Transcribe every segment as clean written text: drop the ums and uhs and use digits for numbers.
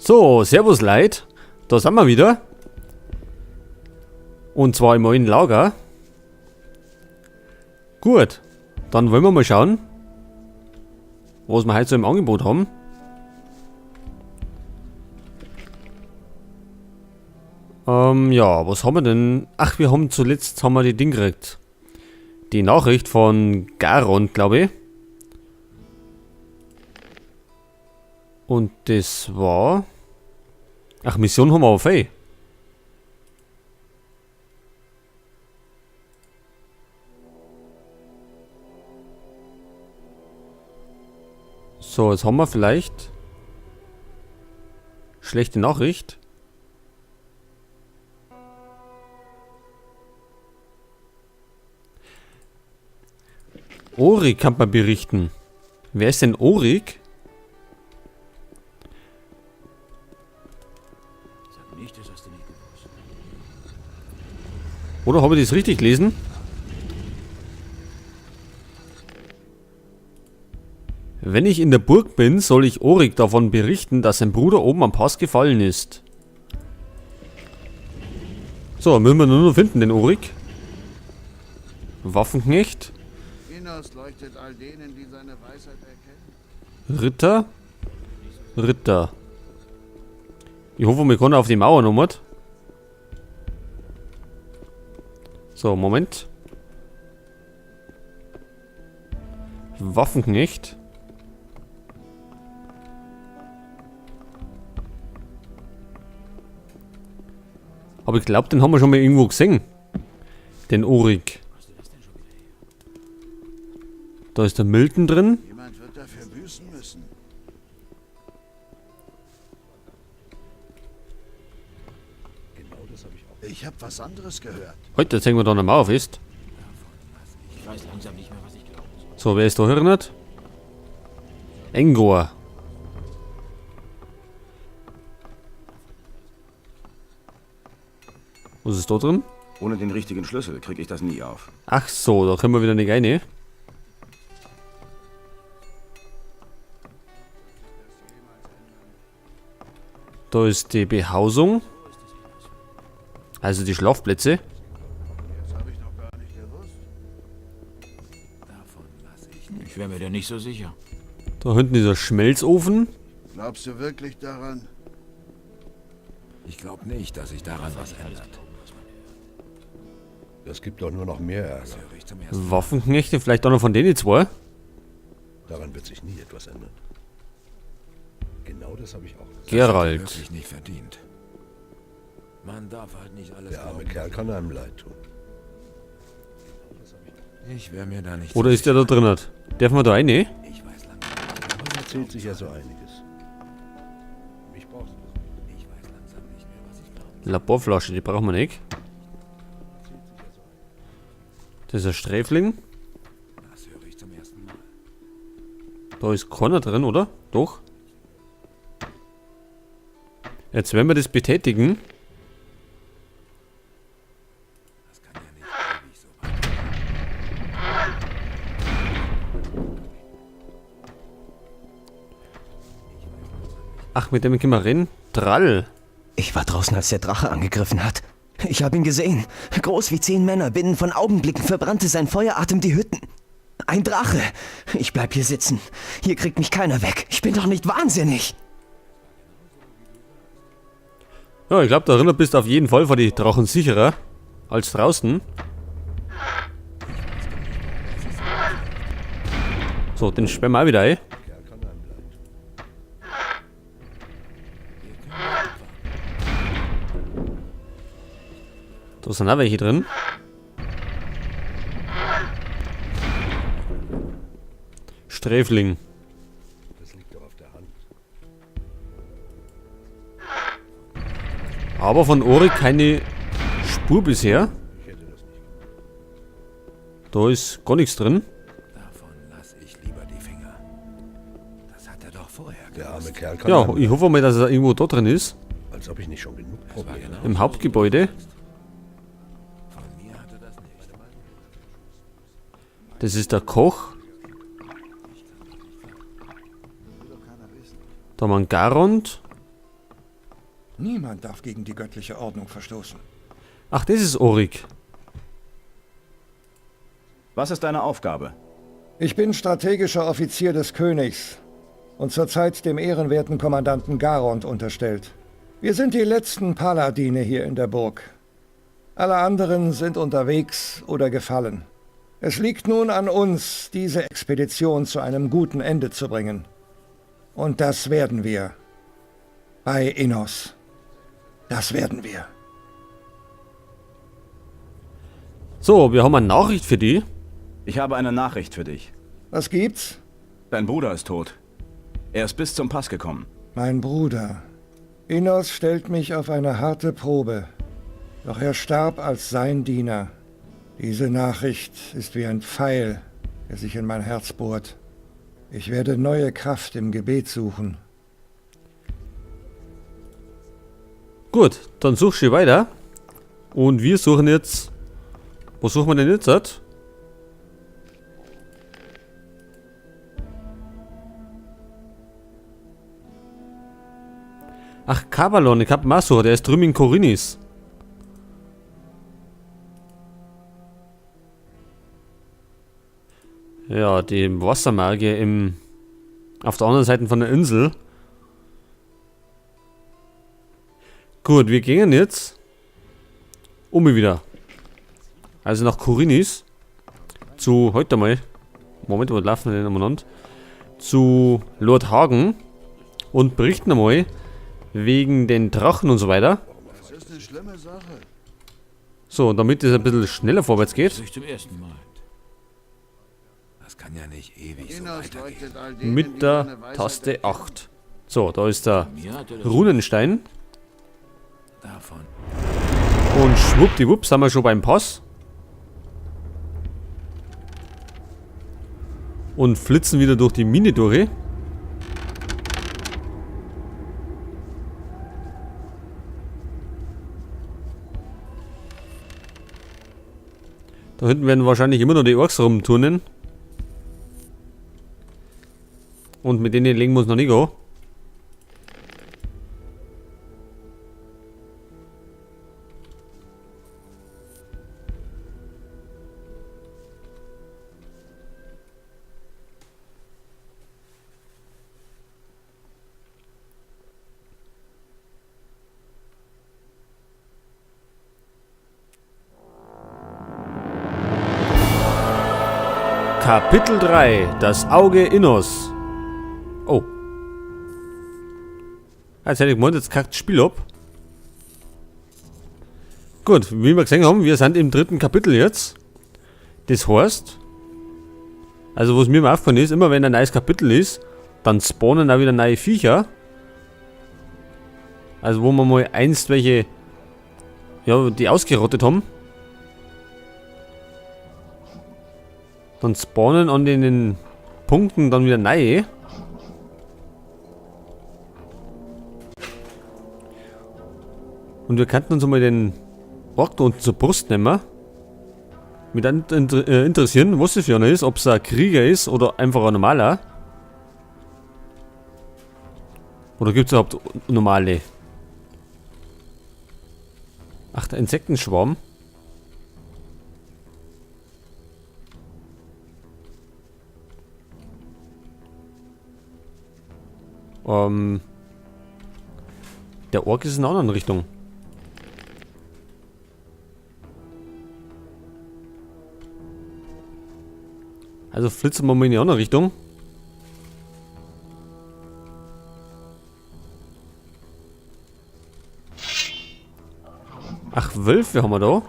So, servus Leute, da sind wir wieder. Und zwar im neuen Lager. Gut, dann wollen wir mal schauen, was wir heute so im Angebot haben. Ja, was haben wir denn? Ach, wir haben zuletzt haben wir die Ding gekriegt. Die Nachricht von Garond, glaube ich. Und das war... Ach, Mission haben wir auf, ey. So, jetzt haben wir vielleicht... Schlechte Nachricht. Orik kann man berichten. Wer ist denn Orik? Sag nicht, das hast du nicht gewusst. Oder habe ich das richtig gelesen? Wenn ich in der Burg bin, soll ich Orik davon berichten, dass sein Bruder oben am Pass gefallen ist. So, müssen wir nur noch finden, den Orik. Waffenknecht. Innos leuchtet all denen, die seine Weisheit erkennen. Ritter. Ritter. Ich hoffe, wir können auf die Mauer noch mal. So, Moment. Waffenknecht. Aber ich glaub, den haben wir schon mal irgendwo gesehen. Den Orik. Da ist der Milton drin. Jemand wird dafür büßen müssen. Genau das habe ich auch. Ich hab was anderes gehört. Heute jetzt hängen wir da eine Mauer fest. Ich weiß langsam nicht mehr, was ich glauben soll. So, wer ist da erinnert? Engor. Was ist da drin? Ohne den richtigen Schlüssel krieg ich das nie auf. Ach so, da können wir wieder nicht rein. Da ist die Behausung. Also die Schlafplätze. Das hab ich noch gar nicht gewusst. Davon lass ich nicht. Ich wäre mir da nicht so sicher. Da hinten ist ein Schmelzofen. Glaubst du wirklich daran? Ich glaub nicht, dass sich daran was ändert. Das gibt doch nur noch mehr Ärger. Das höre ich zum ersten Mal. Waffenknechte, vielleicht auch noch von denen zwei. Daran wird sich nie etwas ändern. Genau das habe ich auch gesagt. Geralt. Das hat er wirklich nicht verdient. Man darf halt nicht alles Der arme glauben. Kerl kann einem leid tun. Ich wäre mir da nicht Oder so ist der da sicher. drin? Dürfen wir da rein? Ich weiß langsam nicht mehr, Man erzählt sich ja so einiges. Mich brauchst du nicht. Ich weiß langsam nicht mehr, was ich glauben soll. Laborflasche, die brauchen wir nicht. Das ist ein Sträfling. Das höre ich zum ersten Mal. Da ist keiner drin, oder? Doch. Jetzt werden wir das betätigen. Das kann ja nicht ewig so weitergehen. Ach, mit dem können wir reden. Drall. Ich war draußen, als der Drache angegriffen hat. Ich habe ihn gesehen. Groß wie 10 Männer, binnen von Augenblicken verbrannte sein Feueratem die Hütten. Ein Drache. Ich bleib hier sitzen. Hier kriegt mich keiner weg. Ich bin doch nicht wahnsinnig. Ja, ich glaub, da drinnen bist du auf jeden Fall vor die Drachen sicherer als draußen. So, den sperren wir auch wieder ein. Da sind auch welche drin. Sträfling. Das liegt doch auf der Hand. Aber von Orik keine Spur bisher. Ich hätte das nicht gemacht. Da ist gar nichts drin. Davon lass ich lieber die Finger. Das hat er doch vorher Der arme gewusst. Kerl kann Ja, einem ich hoffe mal, dass er irgendwo da drin ist. Als ob ich nicht schon genug Das war Probleme genau Im so, Hauptgebäude. wie du sagst. Von mir hatte das nicht. Das ist der Koch. Da haben wir einen Garond. Niemand darf gegen die göttliche Ordnung verstoßen. Ach, das ist Orik. Was ist deine Aufgabe? Ich bin strategischer Offizier des Königs und zurzeit dem ehrenwerten Kommandanten Garond unterstellt. Wir sind die letzten Paladine hier in der Burg. Alle anderen sind unterwegs oder gefallen. Es liegt nun an uns, diese Expedition zu einem guten Ende zu bringen. Und das werden wir. Bei Innos. Das werden wir. So, wir haben eine Nachricht für die. Ich habe eine Nachricht für dich. Was gibt's? Dein Bruder ist tot. Er ist bis zum Pass gekommen. Mein Bruder. Innos stellt mich auf eine harte Probe. Doch er starb als sein Diener. Diese Nachricht ist wie ein Pfeil, der sich in mein Herz bohrt. Ich werde neue Kraft im Gebet suchen. Gut, dann suchst du weiter. Und wir suchen jetzt... Wo suchen wir denn jetzt? Ach, Kabalon, ich hab Masur, der ist drüben in Khorinis. Ja, die Wassermagier auf der anderen Seite von der Insel. Gut, wir gehen jetzt um wieder. Also nach Khorinis. Zu, heute mal. Moment, wo laufen wir denn umeinander? Zu Lord Hagen. Und berichten einmal wegen den Drachen und so weiter. Das ist eine schlimme Sache. So, und damit es ein bisschen schneller vorwärts geht. Das zum ersten Mal. Das kann ja nicht ewig so Innos weitergehen. leuchtet all denen, Mit die der seine Weisheit Taste erkennen. 8. So, da ist der Mir hat er das Runenstein. Davon. Und schwuppdiwupp sind wir schon beim Pass. Und flitzen wieder durch die Mine durch. Da hinten werden wahrscheinlich immer noch die Orks rumturnen. Und mit denen legen wir uns noch nicht an. Kapitel 3, das Auge Innos. Oh. Jetzt hätte ich gemeint, jetzt kackt das Spiel ab. Gut, wie wir gesehen haben, wir sind im dritten Kapitel jetzt. Das heißt, also was mir mal aufgefallen ist, immer wenn ein neues Kapitel ist, dann spawnen auch wieder neue Viecher. Also wo wir mal einst welche, ja, die ausgerottet haben. Dann spawnen an den Punkten dann wieder neue. Und wir könnten uns einmal den Ork da unten zur Brust nehmen. Mich dann interessieren, was das für einer ist, ob's ein Krieger ist oder einfach ein normaler. Oder gibt's überhaupt normale? Ach, der Insektenschwarm. Der Ork ist in einer anderen Richtung. Also flitzen wir mal in die andere Richtung. Ach, Wölfe haben wir da.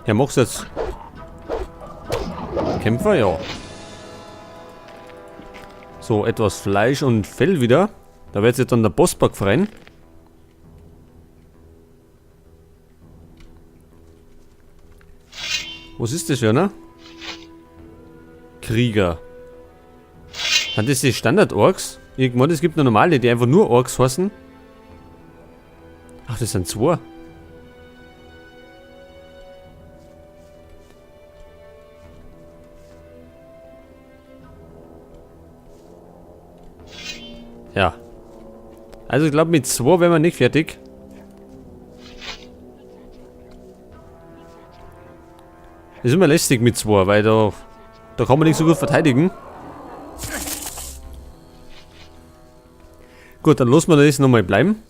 Ja, machst du jetzt Kämpfer? Ja. So, etwas Fleisch und Fell wieder. Da wird sich dann der Bossbug freuen. Was ist das, Jörner? Krieger. Sind das die Standard-Orks? Ich meine, es gibt noch normale, die einfach nur Orks heißen. Ach, das sind zwei. Also ich glaube, mit 2 wären wir nicht fertig. Ist immer lästig mit 2, weil da kann man nicht so gut verteidigen. Gut, dann lassen wir das nochmal bleiben.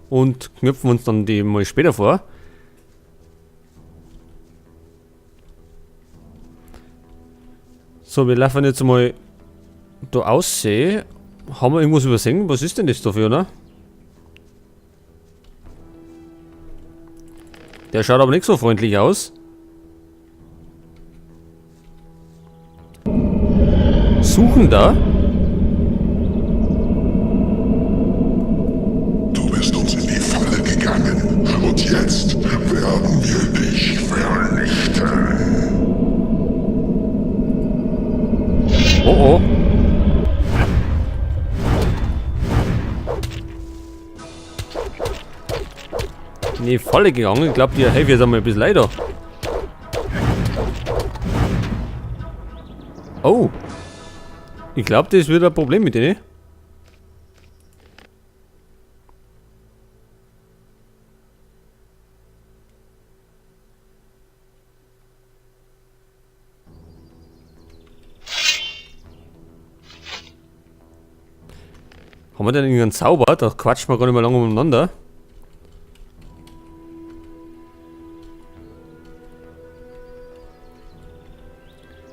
Und knüpfen uns dann die mal später vor. So, wir laufen jetzt mal da aussehen. Haben wir irgendwas übersehen? Was ist denn das dafür, ne? Der schaut aber nicht so freundlich aus. Suchen da? Du bist uns in die Falle gegangen und jetzt werden wir dich vernichten. Oh oh. In die Falle gegangen. Ich glaub, die helfe jetzt einmal ein bisschen leider. Oh. Ich glaub, das wird ein Problem mit denen. Haben wir denn irgendeinen Zauber? Da quatschen wir gar nicht mehr lange umeinander.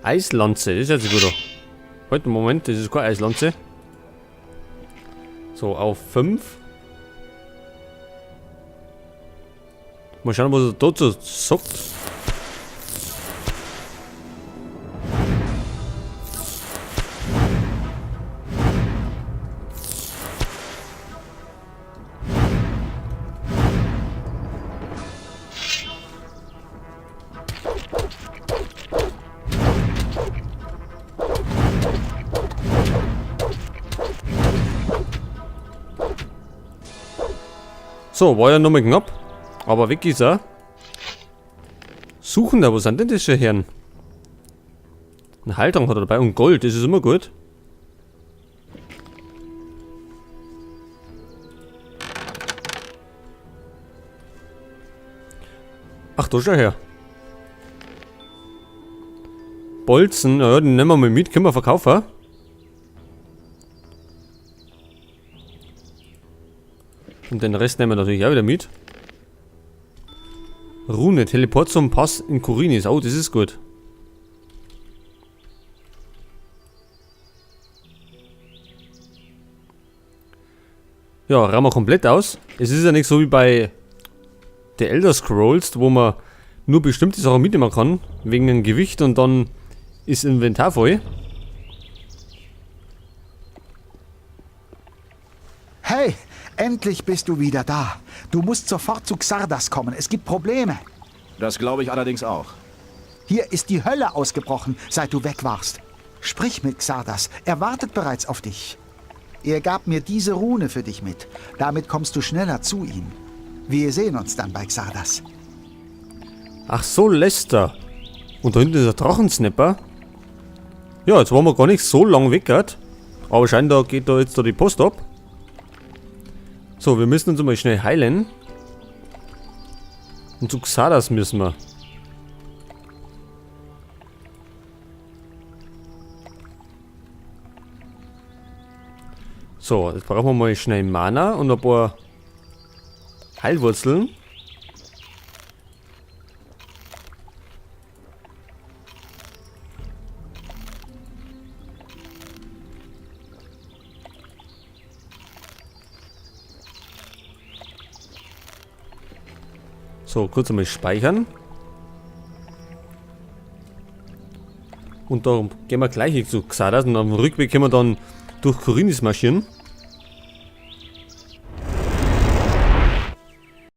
Eislanze, das ist jetzt gut. Halt, Moment, das ist keine Eislanze. So, auf 5. Mal schauen, was er dazu sagt. So, war ja nochmal knapp. Aber weg ist er. Suchen da, wo sind denn das für Herren? Ein Heiltrank hat er dabei und Gold, das ist immer gut. Ach, da schau her. Bolzen, ja, den nehmen wir mal mit, können wir verkaufen. Und den Rest nehmen wir natürlich auch wieder mit. Rune, Teleport zum Pass in Khorinis. Oh, das ist gut. Ja, rahmen wir komplett aus. Es ist ja nicht so wie bei The Elder Scrolls, wo man nur bestimmte Sachen mitnehmen kann, wegen dem Gewicht und dann ist Inventar voll. Hey, endlich bist du wieder da. Du musst sofort zu Xardas kommen. Es gibt Probleme. Das glaube ich allerdings auch. Hier ist die Hölle ausgebrochen, seit du weg warst. Sprich mit Xardas. Er wartet bereits auf dich. Er gab mir diese Rune für dich mit. Damit kommst du schneller zu ihm. Wir sehen uns dann bei Xardas. Ach so, Lester. Und da hinten ist ein Drachensnapper. Ja, jetzt waren wir gar nicht so lang weg, gell? Aber scheinbar geht da jetzt da die Post ab. So, wir müssen uns mal schnell heilen. Und zu Xardas müssen wir. So, jetzt brauchen wir mal schnell Mana und ein paar Heilwurzeln. So, kurz einmal speichern. Und da gehen wir gleich zu Xardas und am Rückweg können wir dann durch Khorinis marschieren.